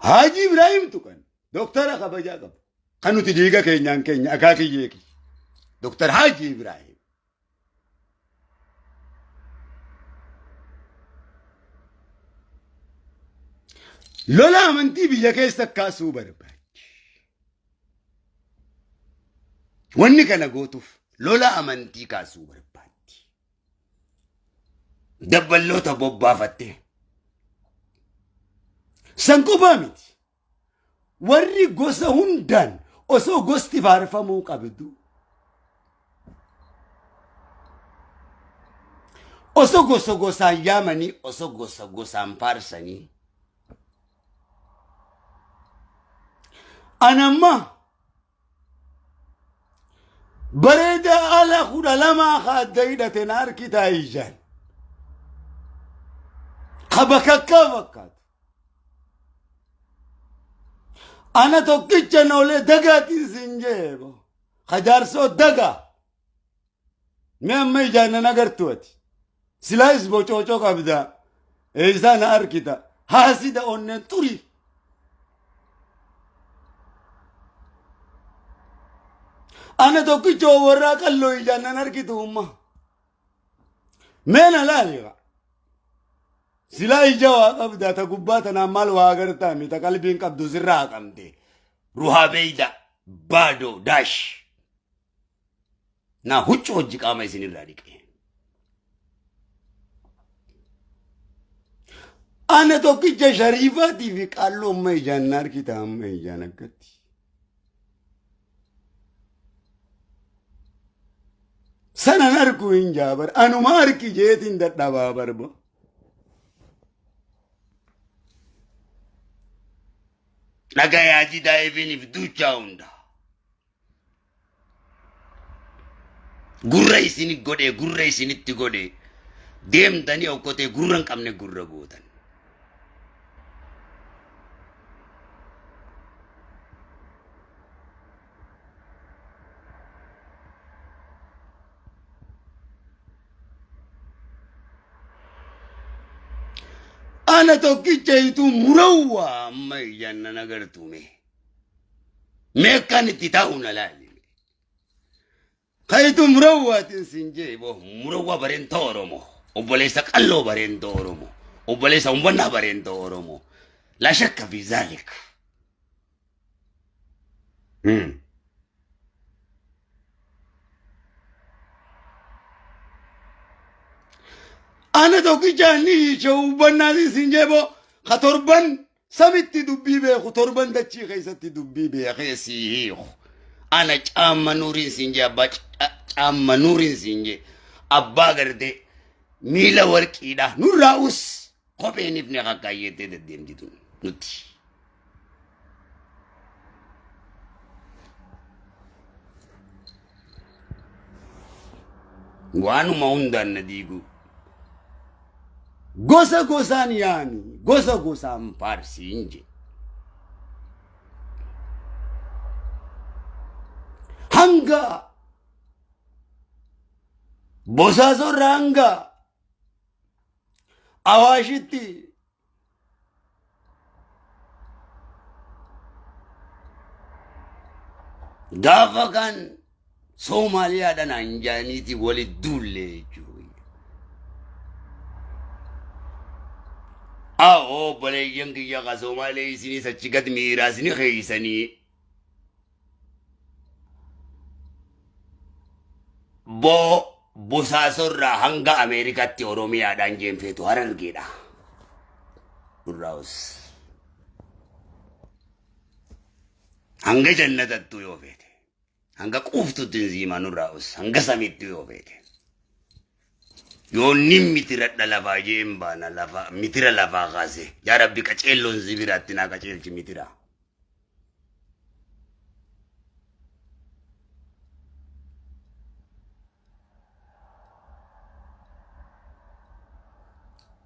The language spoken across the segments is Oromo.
Haajii Ibraahim tuqan doktara kabajaa qabu. Kan nuti dhiiga keenyaan keenya akaakiyyee kiyya. Doktar Haajii Ibraahim. Lola amantii biyya keessa kaasuu barbaaddi. Wanni kana gootuuf lola amantii kaasuu barbaaddi. Dabballoota bobbaafattee. San qofaa miti. Warri gosa hundaan osoo gosti faarfamuu qabdu osoo gosa gosaan yaamanii osoo gosa gosaan faarsanii anamma bareeda ala 12 ka adda hidhate na harkitaa ijaan ka bakakkaa fakkaatu. Ana tokkicha noolee dagaatiin siin jeebo. Ka jaarsoo dagaa. Mee amma ijaan nan agartu ati. Silaayis bocoocoo qabda. Eessaa na arkita. Haasida onneen xurii. Ana tokkicha warraa qalloo ijaan nan arkitu umma. Mee na laali gaa. Silaa ija waa qabda ta gubbaa tanaan maal waa agartaa mi ta qalbiin qabdu sirraa haqamte. Ruhaa beeyda baadoo daash. Naa huccuu hojii qaama isinirraa dhiqe. Ana tokkicha shariifaatii fi qaalluu amma ijaan na argita amma ijaan akkatti. Sanan argu hin jaabar anuma arki jeetiin dadhabaa barba. Dhagayaa didaa ifiniif duuchaa hunda. Gurra isin godhee gurra isinitti godhee deemtanii okkotee gurra hin qabne gurra gootan. Ana tokkicha ituu murawwaa amma ijaan nan agartume. Mee akkan itti taa'u na laali. Kayitu murawwaatiin siin jee boo murawwaa bareentoo Oromoo. Obboleessa qalloo bareentoo Oromoo. Obboleessa umbannaa bareentoo Oromoo. Laa shakka fi zaalik. Ana tokkicha ni hiicha hubbannaatiin siin jee boo ka torban Samitti dubbii beeku torban dachii keessatti dubbii beekee sii hiiku. Ana caamma nuuriin siin jee abbaa caamma nuuriin siin jee abbaa gartee miila warqiidha nurraa us kopheen ifne kakkaayyeettee deddeemti tun nuti. Waanuma hundaan na diiguu. Gosa gosaan yaami, gosa gosaan faarsiin jedhe. Hanga Bosaasorraa hanga Awaashitti gaafa kan Soomaaliyaadhaan anjaaniiti wali duulle jechuudha. Awoo obboleeyyan kiyya ka Soomaalee isinis achi gad miiraas ni keeysanii. Boo Bosaasorraa hanga Ameerikaatti Oromiyaadhaan jeenfeetu Harargeedha. Durraa'us. Hanga jannatattuu yoo feete. Hanga quuftutti hin siimaa nurraa'us. Hanga samiittuu yoo feete. Yoo ni mitiradha lafaa jeen baana lafa mitira lafaa kaase. Yaa Rabbi qaceelloon si biraatti naa qaceelchi mitira.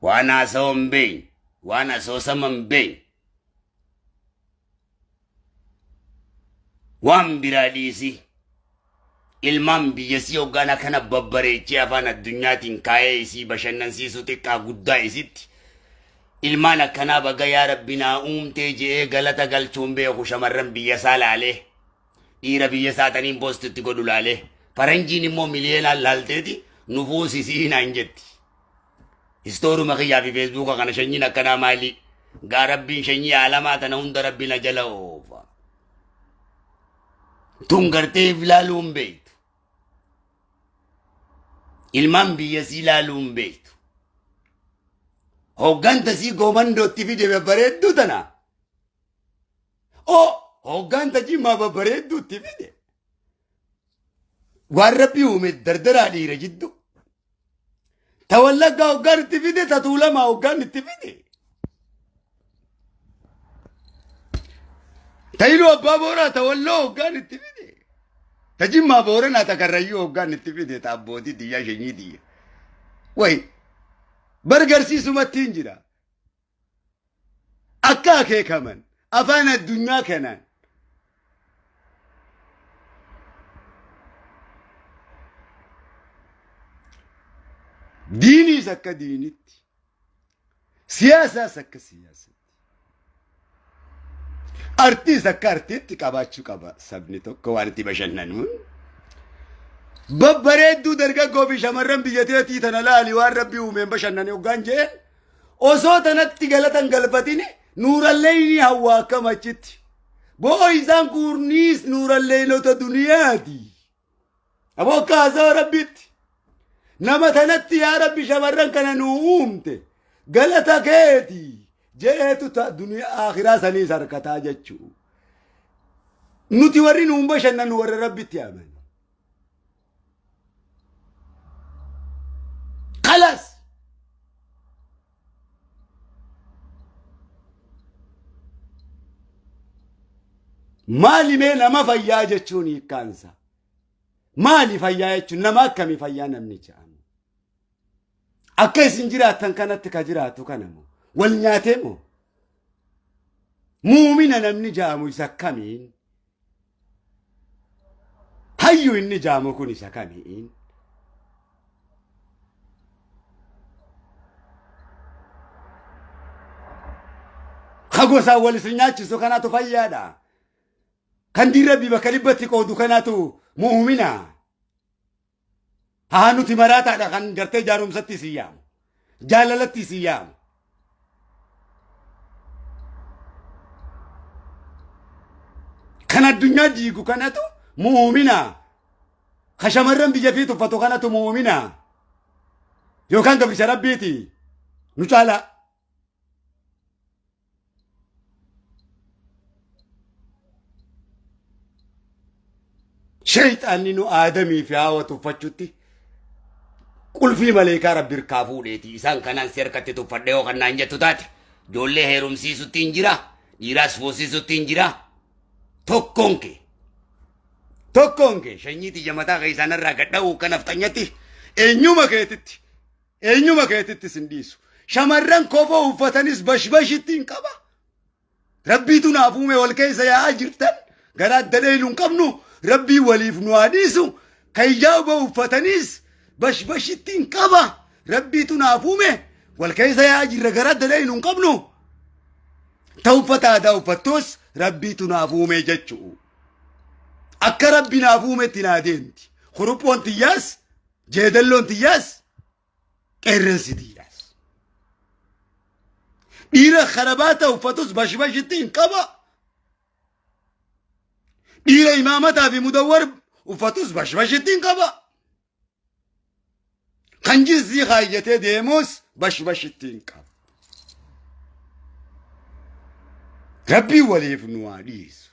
Waan haasawaa hin beekne, waan asoosama hin beekne, waan biraa dhiisi. Ilmaan biyyasii hoggaan akkana babbareechee afaan addunyaatiin kaayee isii bashannansiisuu xiqqaa guddaa isitti. Ilmaan akkanaa baga yaa Rabbi naa uumtee je'ee galata galchuun beeku shamarran biyya isaa laalee. Dhiira biyya isaa taniin post itti godhu laalee. Faranjiin immoo miliyeenaan laalteeti nu fuusisii naan jetti. Istooruma kiyyaa fi feesbuuka kana shanyiin akkanaa maali? Gaa Rabbiin shanyii aalamaa tana hunda Rabbi na jala oofa. Tun gartee if laaluu hin beektu. Ilmaan biyya sii laaluu hin beektu. Hoggaanta sii goomandootti fide babbareedduu tana. Oo hoggaanta jimmaa babbareedduutti fide. Waan rabbi uume dardaraa dhiira jiddu. Ta wallaggaa hoggaan itti fide ta tuulamaa hoggaan itti fide. Ta iluu abbaa booraa ta walloo hoggaan itti fide. Ta jimmaa booranaa ta karrayyuu hoggaan itti fide ta abbootii tiyyaa shanyii tiyya. Wayi bargarsiisumatti hin jira. Akka akeekaman afaan addunyaa kanaan diiniis akka diinitti siyaasaas akka siyaasatti artiis akka artiitti qabaachuu qaba sabni tokko waan itti bashannanuun. Babbareedduu dargaggoo fi shamarran biyya teetii tana laali waan rabbi uumeen bashannane hoggaan jeen Osoo tanatti galata hin galfatini nuuralleeynii hawwa akkam achitti. Boo isaan kuurniis nuuralleeynota duniyaati. Aboo akka haasawa rabbitti. Nama tanatti yaa rabbi shamarran kana nuu uumte galata keeti je'eetu ta duniyaa akhiraa saniis harkataa jechuu. Nuti warri nuun bashannanu warra rabbitti amanu. Khalas. Maali mee nama fayyaa jechuun hiikkaansa? Maali fayyaa jechuun nama akkamii fayyaa namni jedhamu? Akka isin jiraattan kanatti ka jiraatu kana moo? Wal nyaatee moo? Muumina namni jedhamu isa akkamiin? Hayyu inni jaamu kun isa kamiin? Ka gosaan wal isin nyaachisu kanaatu fayyaadha. Kan diin rabbii bakka dhibbatti qoodu kanaatu mu'umina. Haa nuti maraataadha kan gartee jaaromsatti isin yaamu. Jaalalatti isin yaamu. Kan addunyaa diigu kanatu mu'umina. Ka shamarran biyya fi tuffatu kanatu mu'umina. Yookaan gabricha rabbiiti. Nu caalaa. Shayxaanni nu aadamii fi haawa tuffachutti qulfii maleekaa rabbi hirkaa fuudheeti isaan kanaan si harkatti tuffadhe yoo kannaan jettu taate ijoollee heerumsiisutti hin jira dhiiraas fuusisutti hin jira tokkoon kee tokkoon kee shanyii tiyya mataa keessaan irraa gadha'uu akka nafxanyatti eenyuma keetitti Eenyuma keetitti sin dhiisu. Shamarran kofoo uffatanis bashbashitti hin qaba. Rabbiitu naaf uume wal keessa yaa'aa jirtan gara adda dheeynu hin qabnu rabbii waliif nu haa dhiisu. Kan hijaaba uffatanis bashbashitti hin qaba. Rabbiitu naaf uume wal keessa yaa'aa jirra gara adda dheeynu hin qabnu. Ta uffata aadaa uffattus rabbiitu naaf uume jechu'u. Akka rabbi naaf uumetti naa deemti. Kuruphoon tiyyaas Jeedalloon tiyyaas qeerransi tiyyaas. Dhiira karabaata uffatus bashbashitti hin qaba. Dhiira imaamataa fi mudawwar uffatus bashbashitti hin qaba. Kan jinsii kaayyatee deemus bashbashitti hin qaba. Rabbii waliif nu haa dhiisu.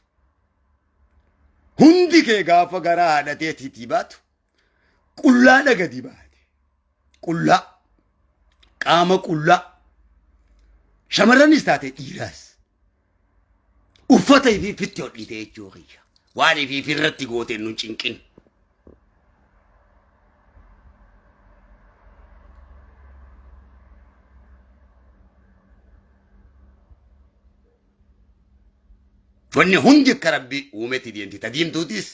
Hundi kee gaafa garaa haadhateetiitii baatu Qullaadha gadi baate. Qullaa. Qaama qullaa. Shamarranis taate dhiiraas. Uffata ifii fitti hodhite jechuu kiyya. Waan ifii irratti gooteen nu cinqin. Wanni hundi akka rabbi uumetti deemti. Ta diimtuutis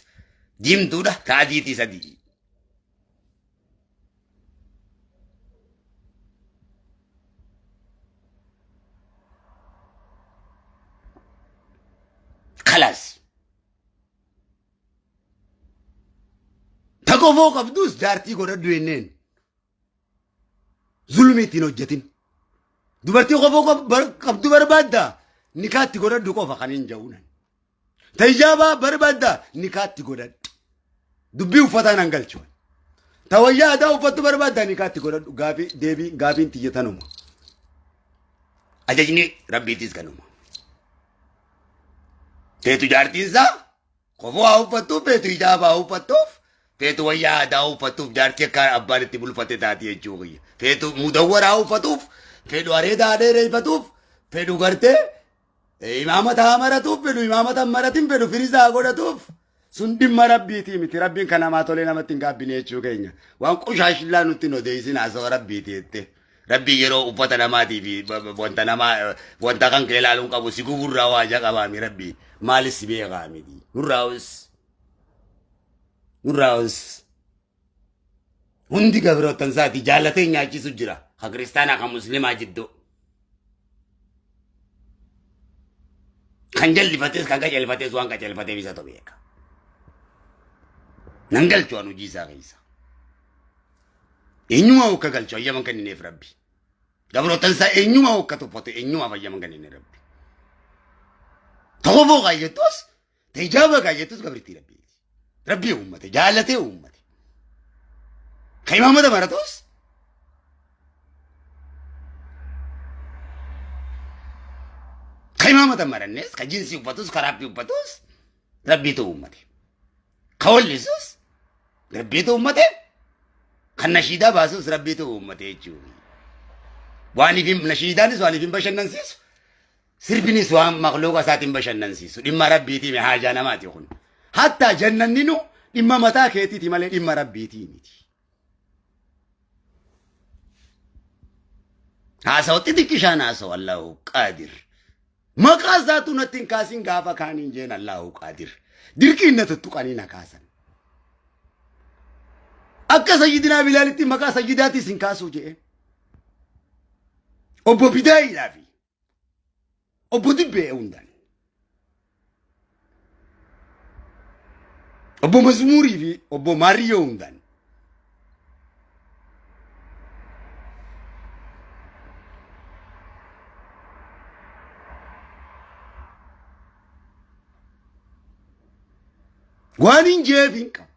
diimtuudha, ta adiitis adii. Kalaas. Ta qofoo qabdus jaartii godhadhu jenneen. Zulmii ittiin hojjetin. Dubartii qofoo qabdu barbaadda nikaatti godhadhu qofa kan hin ja'uunan. Ta hijaabaa barbaadda nikaatti godhadhu. Dubbii uffataa nan galchu. Ta wayyaa aadaa uffattu barbaadda nikaatti godhadhu. Gaafii deebii gaafiin tiyya tanuma. Ajajni rabbiitis kanuma. Feetu jaartiin isaa kofoo haa uffattuuf, feetu hijaaba haa uffattuuf, feetu wayyaa aadaa haa uffattuuf jaartii akka abbaan itti bulfate taati jechuu kiyya. Feetu mudawwara haa uffatuuf, fedhu areeda haa dheereeffatuuf, fedhu gartee imaamata haa maratuuf, fedhu imaamata hin maratin, fedhu firiza haa godhatuuf. Sun dhimma rabbiitii miti. Rabbiin kan namaa tolee namatti hin gaabbine jechuu keenya. Waan qushaashillaa nutti hin odeessin haasawa rabbiiti jette. Rabbiin yeroo uffata namaatii fi wanta namaa wanta kan kee ilaaluun qabu si guburraa waa ija qabaami rabbiin. Maalis si beekaa miti. Nurraa us. Nurraa us. Hundi gabroottan isaati jaalatee nyaachisu jira. Ka kiristaanaa ka muslimaa jidduu. Kan jallifates kan qajeelfates waan qajeelfateef isatu beeka. Nan galchu an hojii isaa keessa. Eenyumaa hokka galchu ayyaman kennineef rabbi. Gabroottan isaa eenyumaa hokka tuffatu eenyumaaf ayyaman kennine rabbi. Tokkoffoo kaayyattus Hijaaba kaayyattus gabrittii rabbiiti. Rabbii uummate jaalatee uummate. Ka imaamata maratus ka imaamata marannes ka jinsii uffatus ka raappii uffatus rabbiitu uummate. Ka wallisus rabbiitu uummate. Kan nashiidaa baasus rabbiitu uummate jechuudha. Waaniif nashiidaanis waaniif hin bashannansiisu Sirbinis waan makluuqa isaatiin bashannansiisu. Dhimma rabbiitii mi haajaa namaati kun. Hattaa jannanninu dhimma mataa keetiiti malee dhimma rabbiitii miti. Haasawa xixiqqishaan haasawa Allahu qaadir. Maqaa isaatu natti hin kaasin gaafa kaaniin jeen Allahu qaadir. Dirqiin na tuttuqanii na kaasan. Akka sayyidinaa Bilaalitti maqaa sayyidaatis hin kaasuu jeen. Obbo Bidaayiidhaa fi Obbo Dibbee hundaan. Obbo Mazmuurii fi obbo Maariyyoo hundaan. Waan hin jeef hin qabu.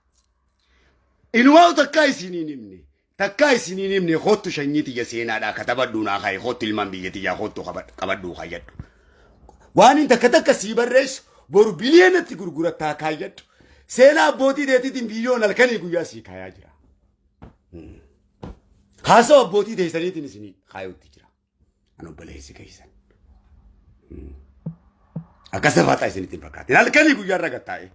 Inumaa takkaa isiniin himne. Takkaa isiniin himne kottu shanyii tiyya seenaadhaa katabadhuu naa kaayi kottu ilmaan biyya tiyyaa kottu qabadhuu kaayyadhu. Waan hin takka takka sii barreessu boru biliyoonatti gurgurattaa kaayyadhu. Seenaa abbootii teetiitiin biliyoon halkanii guyyaa sii kaayaa jira. Haasawa abbootii teessaniitiin isinii kaayutti jira. An obboleessi keessan. Akka safaxaa isinitti hin fakkaatin. Halkanii guyyaa irra gattaa'ee.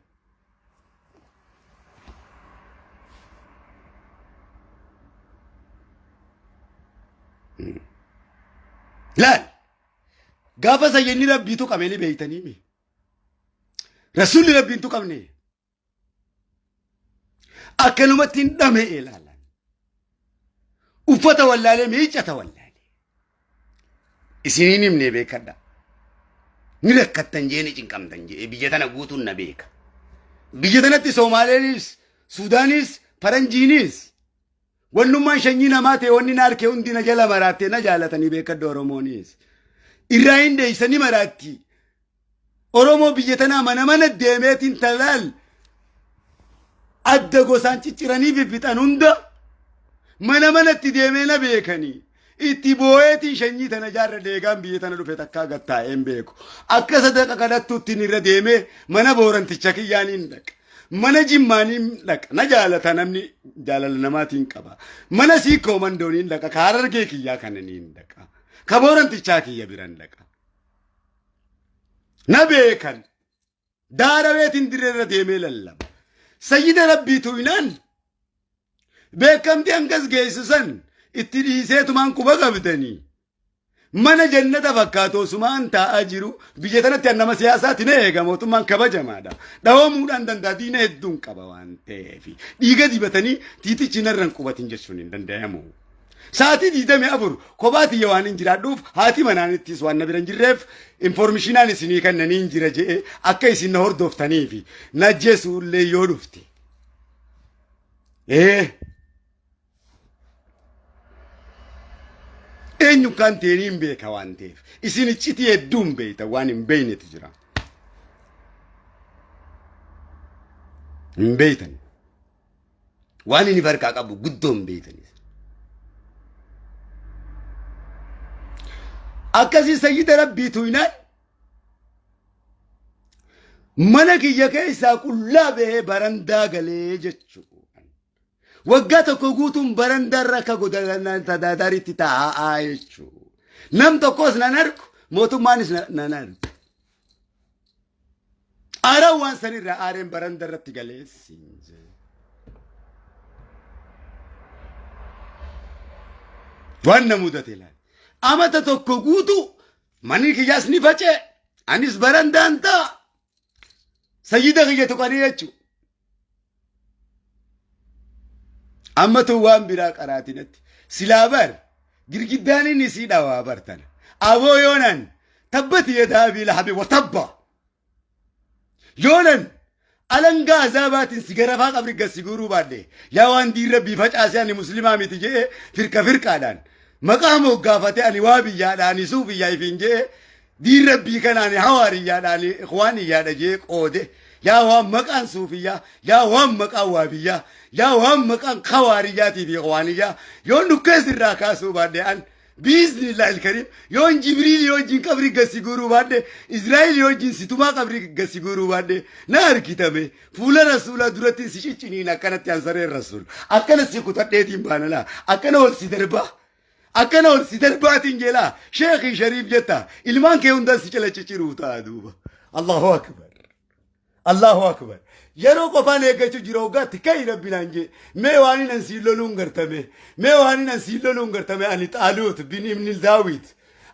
Laal gaafa sayyidni rabbii tuqame ni beeytanii mi? Rasuulli rabbiin tuqamne akkanumatti hin dhame'e ilaalan. Uffata wallaalee miiccata wallaalee. Isiniin himne beekadha. Ni rakkattan jee ni cinqamtan jee biyya tana guutuun na beeka. Biyya tanatti Soomaaleenis, Suudaanis, Faranjiinis wannummaan shanyii namaa ta'e wanni na harkee hundi na jala maraattee na jaalatanii beekadha Oromoonis. Irraa hin deeysanii maraatti. Oromoo biyya tanaa mana mana deemeetiin talaal adda gosaan cicciranii fiffixan hunda mana manatti deemee na beekanii itti boo'eetiin shanyii tana jaarra deegaan biyya tana dhufe takkaa gad taa'een beeku. Akka sadaqa kadhattuuttiin irra deemee mana booranticha kiyyaaniin dhaqa. Mana jimmaaniin dhaqa. Na jaalata namni jaalala namaatiin qaba. Mana siikoo mandooniin dhaqa. Ka harargee kiyyaa kananiin dhaqa. Ka boorantichaa kiyya biran dhaqa. Na beekan. Daaraweetiin dirreerra deemee lallaba. Sayyida Rabbii tuynaan beekamtii hangas geessu san itti dhiiseetumaan quba qabdanii. Mana jannata fakkaatu osumaan taa'aa jiru biyya tanatti an nama siyaasaati na eega mootummaan kabajamaadha. Dhawamuudhaan danda'a diina hedduun qaba waan ta'eef dhiiga dibatanii tiitichi narra hin qubatin jechuun hin danda'amu. Sa'aatii 24 kophaa tiyya waan hin jiraadhuuf, haati manaanittis waan na bira hin jirreef, informishinaan isinii kennanii hin jira je'ee akka isin na hordoftaniifi na ajjeesuullee yoo dhufte. Ee. Eenyu kan ta'e hin beeka waan ta'eef isin iccitii hedduu hin beektan, waan hin beeknetu jira. Hin beektan. Waan inni harkaa qabu guddoo hin beektan. Akkasii sayyida rabbii tuynaan mana kiyya keessaa qullaa bahee barandaa galee jechuudha. Waggaa tokko guutuun barandaarra akka godadaariitti taa'aa jechuudha. Nam tokkos nan argu, mootummaanis nan argu. Aaraan waan sanirraa aareen baranda irratti galee siin jee. Waan na mudate ilaali. Amata tokko guutuu manni kiyyaas ni faca'e. Anis barandaan ta'a. Sayyida kiyya tuqanii jechuudha. Amma tun waan biraa qaraatinatti. Silaa bar girgiddaan inni sii dhawaa bartana. Aboo yoonan tabbati yadaa abii lahabi wa tabba. Yoonan alangaa azaabaatiin si garafaa qabri gad si guuruu baadhe. Yaa waan diin rabbii facaasee ani muslimaa miti je'ee firqa firqaadhaan maqaa moggaafatee ani waa biyyaadha ani suufiyyaa ifiin je'ee diin rabbii kana ani hawaariyyaadha ani ikhwaaniyyaadha je'ee qoode. Yaa waan maqaan suufiyyaa, yaa waan maqaan waabiyyaa, yaa waan maqaan kawaariyyaatii fi ikhwaaniyyaa yoon dhukkees irraa kaasuu baadhe an biiznillaahi ilkariim yoon jibriil wajjin qabri gasi guuruu baadhe, Israa'el wajjin situmaa qabri gasi guuruu baadhe, na argitame fuula rasuulaa duratti si cicciniin akkanatti ansareen rasuul akkana si kutadheetiin baanalaa akkana ol si darbaa akkana ol si darbaatiin jeelaa sheekii shariif jetta ilmaan kee hundaan si cala cicciruu ta'a duuba. Allahu akbar. Allahu akbar. Yeroo qofaan eeggachuu jira waggaatti ka'i rabbi naan jee. Mee waan inni siin loluun gartame. Mee waan inni siin loluun gartame, ani Xaaluut bin Ibnil Daawit.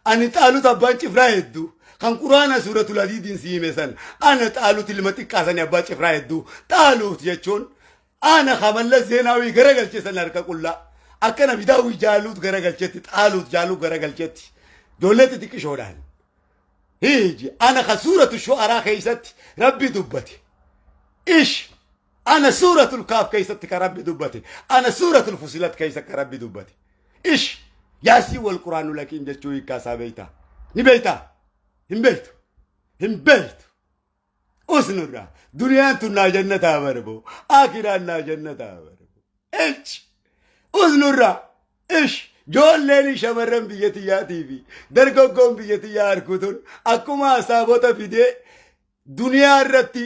Ani Xaaluut abbaan cifraa hedduu. Kan Quraana suuratul Hadiidiin si hime san. Ana Xaaluut ilma xiqqaa sani abbaa cifraa hedduu. Xaaluut jechuun ana Kamallas Zeenaawii garagalche san harka qullaa. Akka Nabi Daawit Jaaluut garagalchetti Xaaluut Jaaluut garagalchetti. Ijoollee xixiqqishoodhaan. Hiiji ana ka suuratu shu'araa keessatti rabbi dubbate. Ish ana suuratul kaaf keessatti ka rabbi dubbate. Ana suuratul fusilat keessa ka rabbi dubbate. Ish yaasii wal quraanu lakiin jechuu hiikkaa isaa beektaa? Ni beektaa? Hin beektu. Hin beektu. Usnurraa. Duniyaan tun naa jannataa barbo. Akiraan naa jannataa barbo. Ish usnurraa. Ish joolleen shamarran biyya tiyyaatii fi dargaggoon biyya tiyyaa harkutun akkuma asaabota fidee duniyaa irratti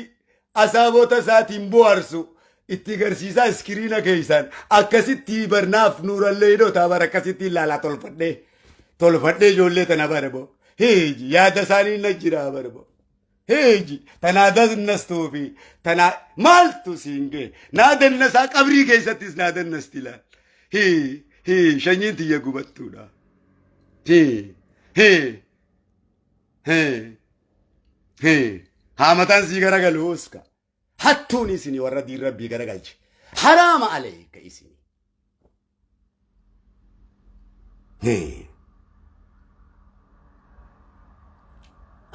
asaabota isaatiin bohaarsu itti garsiisaa iskiriina keessaan akkasitti barnaaf nuurallee hidhotaa bara akkasitti ilaalaa tolfadhee tolfadhee ijoollee tana barbo. Hiiji yaada isaanii na jira barbo. Hiiji tanaa dannastuu fi tanaa maaltu siin ga'e naa dannasaa qabrii keessattis naa dannasti ilaal. Hii hii shanyiin tiyya gubattuudha. Hii hii hii hii haa mataan sii garagalu uska. Hattuun isinii warra diin rabbii garagalche. Haraama aleeka isinii. Hii.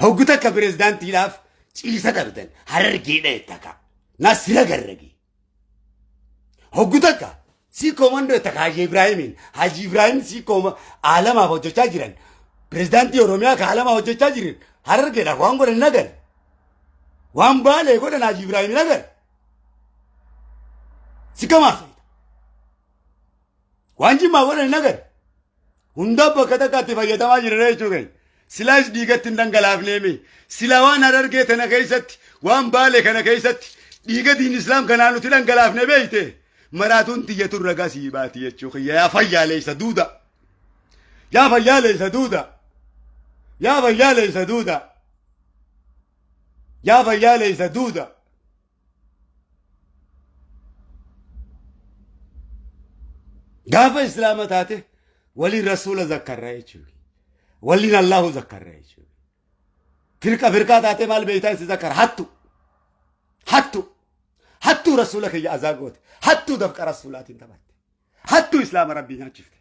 Hoggu takka pirezidaantiidhaaf ciisa dhabdan harargeedha jetta ka. Nasira garragi. Hoggu takka si koomandoo jetta ka Haji Ibraahimiin. Haji Ibraahim si kooma aalamaaf hojjechaa jiran. Pirezidaantii Oromiyaa ka aalamaaf hojjechaa jiran harargeedhaaf waan godhan nagan. Waan baalee godhan Haji Ibraahim nagan. Si kamaaf. Waan jimmaa godhan nagan. Hundaa bakka takkaatti fayyadamaa jirra jechuu keenya. Silaas dhiigatti hin dhangalaafneemi. Sila waan harargee tana keessatti, waan baale kana keessatti dhiiga diin islaam kanaa nuti dhangalaafne beeyte. Maraatuun tiyyatu ragaa sii baati jechuu kiyya. Yaa fayyaaleessa duuda. Yaa fayyaaleessa duuda. Yaa fayyaaleessa duuda. Yaa fayyaaleessa duuda. Gaafa islaama taate waliin rasuula zakkarra jechuudha. Waliin Allahu zakkarra jechuudha. Firqa firqaa taate maal beektaa isin zakkara hattu. Hattu. Hattuu rasuula kiyya azaa goote. Hattuu dafqa rasuulaatiin taphatte. Hattuu islaama rabbii nyaachifte.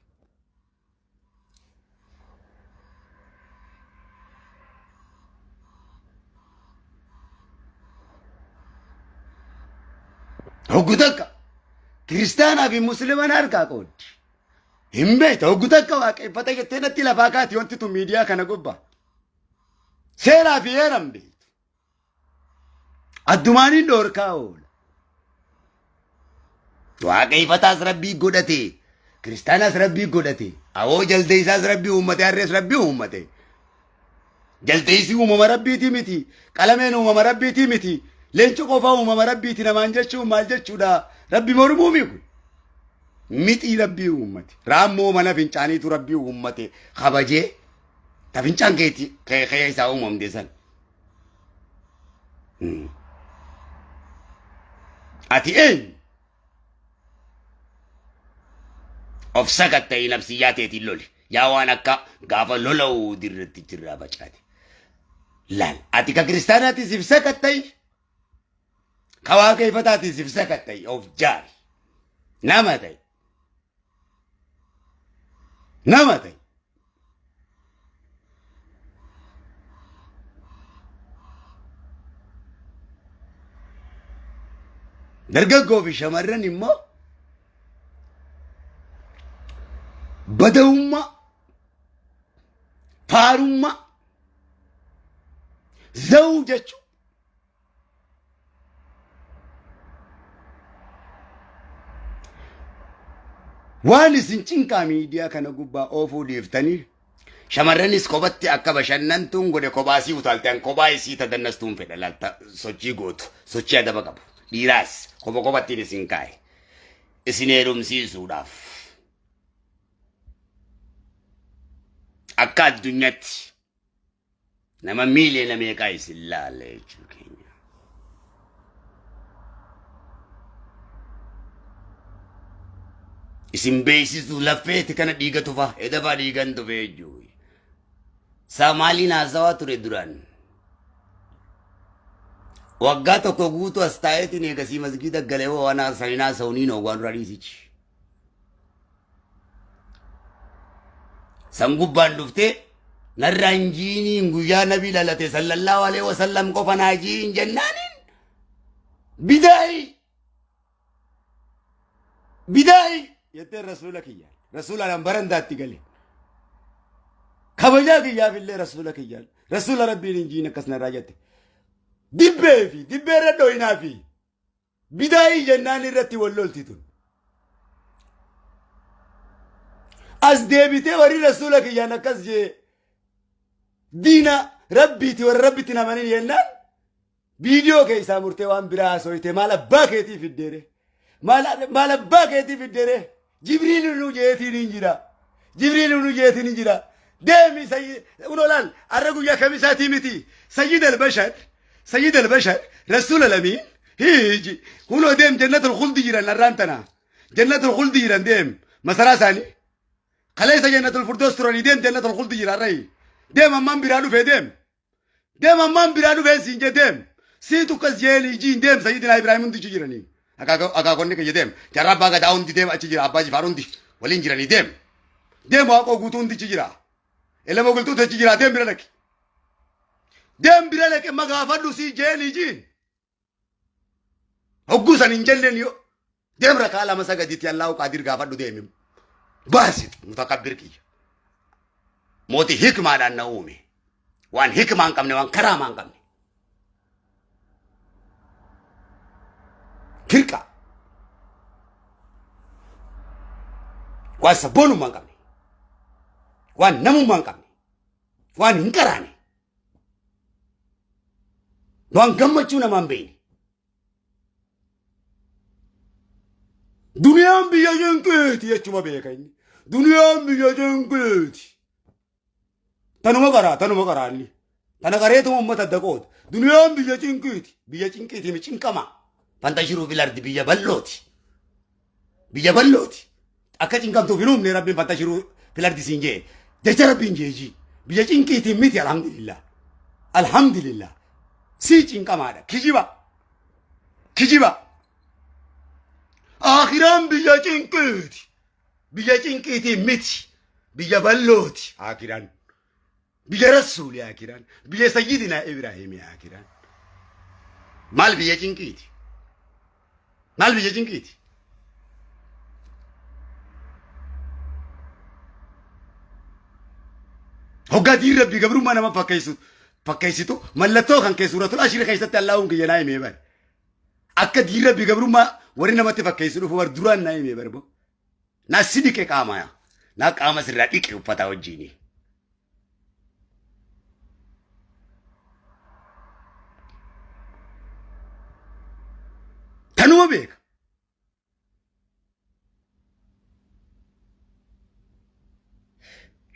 Hoggu takka kiristaanaa fi musliman harkaa qooddi. Hin beekta hoggu takka waaqeffata jettee natti lafaa kaati wanti tun miidiyaa kana gubbaa. Seeraa fi heera hin beektu. Addumaaniin dhoorkaa oola. Waaqeffataas rabbii godhate. Kiristaanaas rabbii godhate. Awoo jaldeessaas rabbii uummate harrees rabbii uummate. Jaldeessi uumama rabbiitii miti. Qalameen uumama rabbiitii miti. Leenci qofa uumama rabbiiti namaan jechuun maal jechuudha? Rabbi mormuu mi kun? Mixii rabbii uummate. Raammoo mana fincaaniitu rabbii uummate kabajee ta fincaan keetti kee isaa uumamte san. Ati eenyu? Of sakatta'i nafsiyyaa teetiin loli. Yaa waan akka gaafa lola dirratti jirraa facaate. Laal ati ka kiristaanaati siif sakatta'i. Ka waaqeffataati siif sakatta'i of jaari. Nama ta'i. Nama ta'i. Dargaggoo fi shamarran immoo badawummaa, faarummaa, zawuu jechuun Waan isin cinqaa miidiyaa kana gubbaa oofuu dhiiftanii shamarranis kophatti akka bashannantuun godhe kophaa isii utaalte an kophaa isii tadannastuun fedha laalta sochii gootu sochii adaba qabu dhiiraas kopha kophattiin isin kaa'e isin heerumsiisuudhaaf akka addunyaatti Nama miiliyoona meeqaa isin laala jechuu keenya. Isin beeksisuu laffeeti kana dhiiga tufa edafaa dhiigan tufe jechuu. Saa maaliin haasawaa ture duraan? Waggaa tokko guutuu as taa'eetiin eegasii masgiida galee waan haasawin haasawuniin waan dura dhiisichi. San gubbaan dhuftee narraa hin jiiniin guyyaa nabii lalate sallallahu alaihi wasallam qofa naa jiin jennaaniin bidaayi bidaayi jettee rasuula kiyyaan rasuulaan barandaatti gale kabajaa kiyyaaf illee rasuula kiyyaan rasuula rabbiin hin jiin akkas narraa jette dibbee fi dibbee irra dhoyinaa fi Bidaayii jennaan irratti wal lolti tun. As deebitee warri rasuula kiyyaan akkas jee diina rabbiiti warra rabbitti hin amanin jennaan viidiyoo keessaa murtee waan biraa haasooyte maal abbaa keetii fiddeere maal abbaa keetii fiddeere Jibriil nu jeetiin hin jira. Jibriil nu jeetiin hin jira. Deemi sayyi unoo laal arra guyyaa kamisaatii miti. Sayyid al-Bashar Sayyid al-Bashar Rasuul Alamiin hiiji kunoo deem jannatul khuldi jiran arraan tana. Jannatul khuldi jiran deem masaraa isaanii. Kaleessa jannatul firdaus turanii deem jannatul khuldi jira arrayi. Deem ammaan biraa dhufee deem. Deem ammaan biraa dhufeen siin jee deem. Siitu akkas jeen ijiin deem sayyidinaa Ibraahim hundi achi jiranii. Akaakonni kiyya deem. Jarra abbaa gadaa hundi deem achi jira abbaa jifaar hundi waliin jiranii deem. Deem waaqoo guutuu hundi achi jira. Elama gultuutu achi jira deem bira dhaqi. Deem bira dhaqi magaafadhu sii jeen ijiin. Hogguu san hin jenneen yoo deem rakaa lama sagaditti Allahu qaadir gaafadhu deemi. Baasit mutakabbir kiyya. Mootii hikmaadhaan na uume. Waan hikmaa hin qabne waan karaamaa hin qabne. Firqa. Waan sabboonummaa hin qabne. Waan namummaa hin qabne. Waan hin qaraane. Waan gammachuu namaa hin beekne. Duniyaan biyya cinqiiti jechuma beeka inni. Duniyaan biyya cinqiiti. Tanuma qaraa tanuma qaraa inni. Tana qareetuma uummata adda qooda. Duniyaan biyya cinqiiti. Biyya cinqiiti mi cinqama. Fantashiruu filardi biyya bal'ooti. Biyya bal'ooti. Akka cinqamtuuf hin uumne rabbiin fantashiruu filardi siin jee. Jecha rabbiin jeejii. Biyya cinqiitiin miti alhamdulillah. Alhamdulillah. Sii cinqamaadha. Kijiba. Kijiba. Akiraan biyya cinqiiti. Biyya cinqiitiin miti. Biyya bal'ooti akiraan. Biyya Rasuuli akiraan. Biyya Sayyidinaa Ibraahimii akiraan. Maal biyya cinqiiti? Maal biyya cinqiiti? Hoggaa diin rabbii gabrummaa nama fakkeessu fakkeessitu mallattoo kan kee suuratul ashiri keessatti Allaahuun kiyya naa himee bare. Akka diin rabbii gabrummaa warri namatti fakkeessu dhufu bar duraan naa himee bare. Naa si dhiqe qaama yaa. Naa qaama sirraa dhiqe uffataa wajjiini. Tanuma beeka.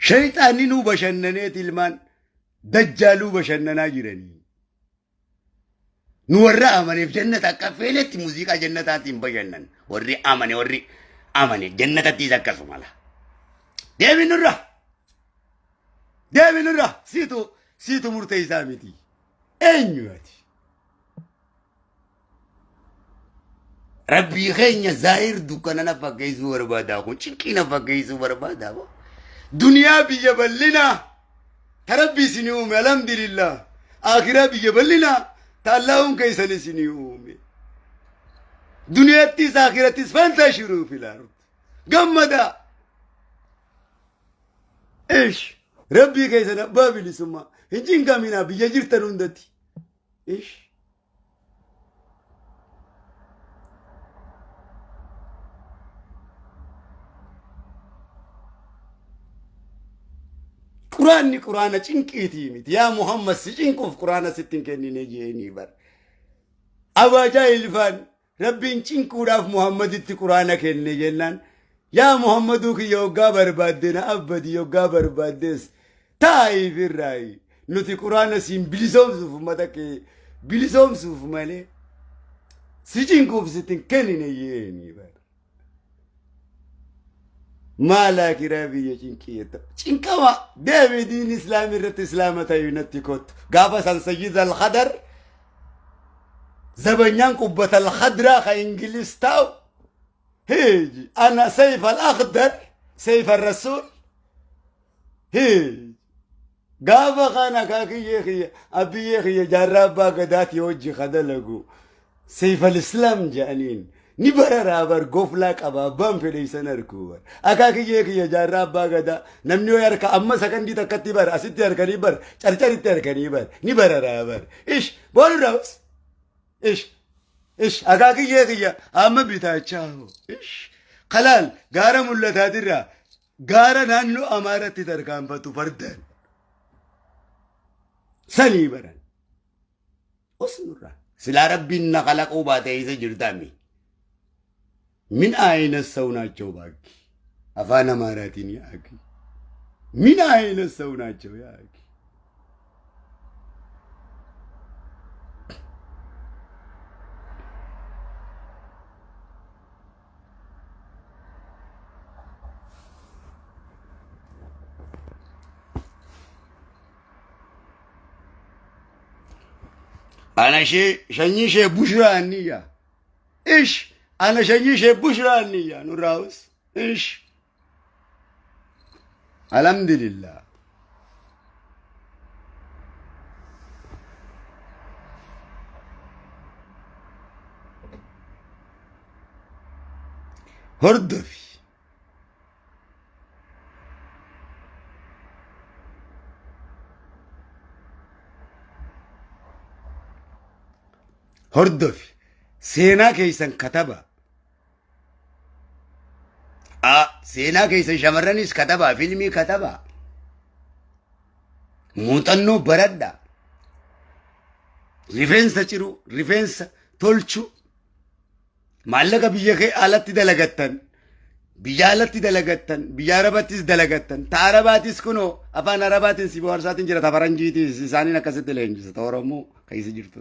Shayxaanni nuu bashannaneeti ilmaan dajjaaluu bashannanaa jiranii. Nu warra amaneef jannata akka feenetti muuziqaa jannataatiin bashannan. Warri amane warri amane jannatattiis akkasuma la. Deemi nurra. Deemi nurra. Siitu siitu murteessaa miti. Eenyu ati? Rabbii keenya zaahir dukkana na fakkeessuu barbaada kun cinqii na fakkeessuu barbaada. Duniyaa biyya bal'inaa ta rabbi isinii uume alhamdulillah. Akiraa biyya bal'inaa ta Allahuun keessan isinii uume. Duniyaattis akirattis fantashiruu fil ard. Gammadaa. Ish rabbii keessan abbaa bilisummaa hin cinqaminaa biyya jirtan hundatti. Ish. Quraanni quraana cinqiitii miti. Yaa Muhammad si cinquuf quraana sitti hin kennine jeenii bar. Abaa Jaahil faan Rabbiin cinquudhaaf Muhammaditti quraana kenne jennaan yaa Muhammaduu kiyya hoggaa barbaadde na abbadi hoggaa barbaaddes taa'i firraayi nuti quraana siin bilisoomsuuf ummata kee bilisoomsuuf malee si cinquuf sitti hin kennine jeeni bar. Maal akiraa biyya cinqii jetta. Cinqama deemi diin islaamii irratti islaama ta'uu natti kottu. Gaafa san sayyid al-khadar zabanyaan qubbata al-khadraa ka Ingiliz taa'u. Hiiji ana sayf al-akhdar sayf al-rasuul. Hiiji gaafa kana akaakiyyee kiyya abiyyee kiyya jaarraa abbaa gadaati hojii ka dalagu sayf al-islaam jedhaniin ni bararaa bar goflaa qaba abbaan fedhe isan harkuu bar akaakiyyee kiyya jaarraa abbaa gadaa namni yoo harka amma sakandii takkatti bar asitti harkanii bar carcaritti harkanii bar ni bararaa bar ish boolurraa bas ish ish akaakiyyee kiyya amma bitaachaa ish kalaal gaara mul'ataatirraa Gaara naannoo Amaaratti tarkaanfatu fardaan. Sanii baran. Usnurraa. Silaa Rabbiin na kalaquu baate isa jirtaami. Min ayna ሰው ናቸው ባኪ afaan Amaaraatiin yaaki. Min ayna ሰው ናቸው yaaki. Ana ishee shanyii ishee bushraa anniyya. Ish ana shanyii ishee bushraa anniyya nurraawus. Ish. Alhamdulillah. Hordofi. Hordofi. Seenaa keessan kataba. A seenaa keessan shamarranis katabaa fiilmii katabaa. Muuxannoo baradhaa. Rifeensa ciruu, rifeensa tolchuu, maallaqa biyya kee alatti dalagattan, biyya alatti dalagattan, biyya arabattis dalagattan, ta arabaatis kunoo afaan arabaatiin si bohaarsaatiin jira, ta faranjiitis isaaniin akkasitti leenjisa, ta Oromoo keessa jirtu.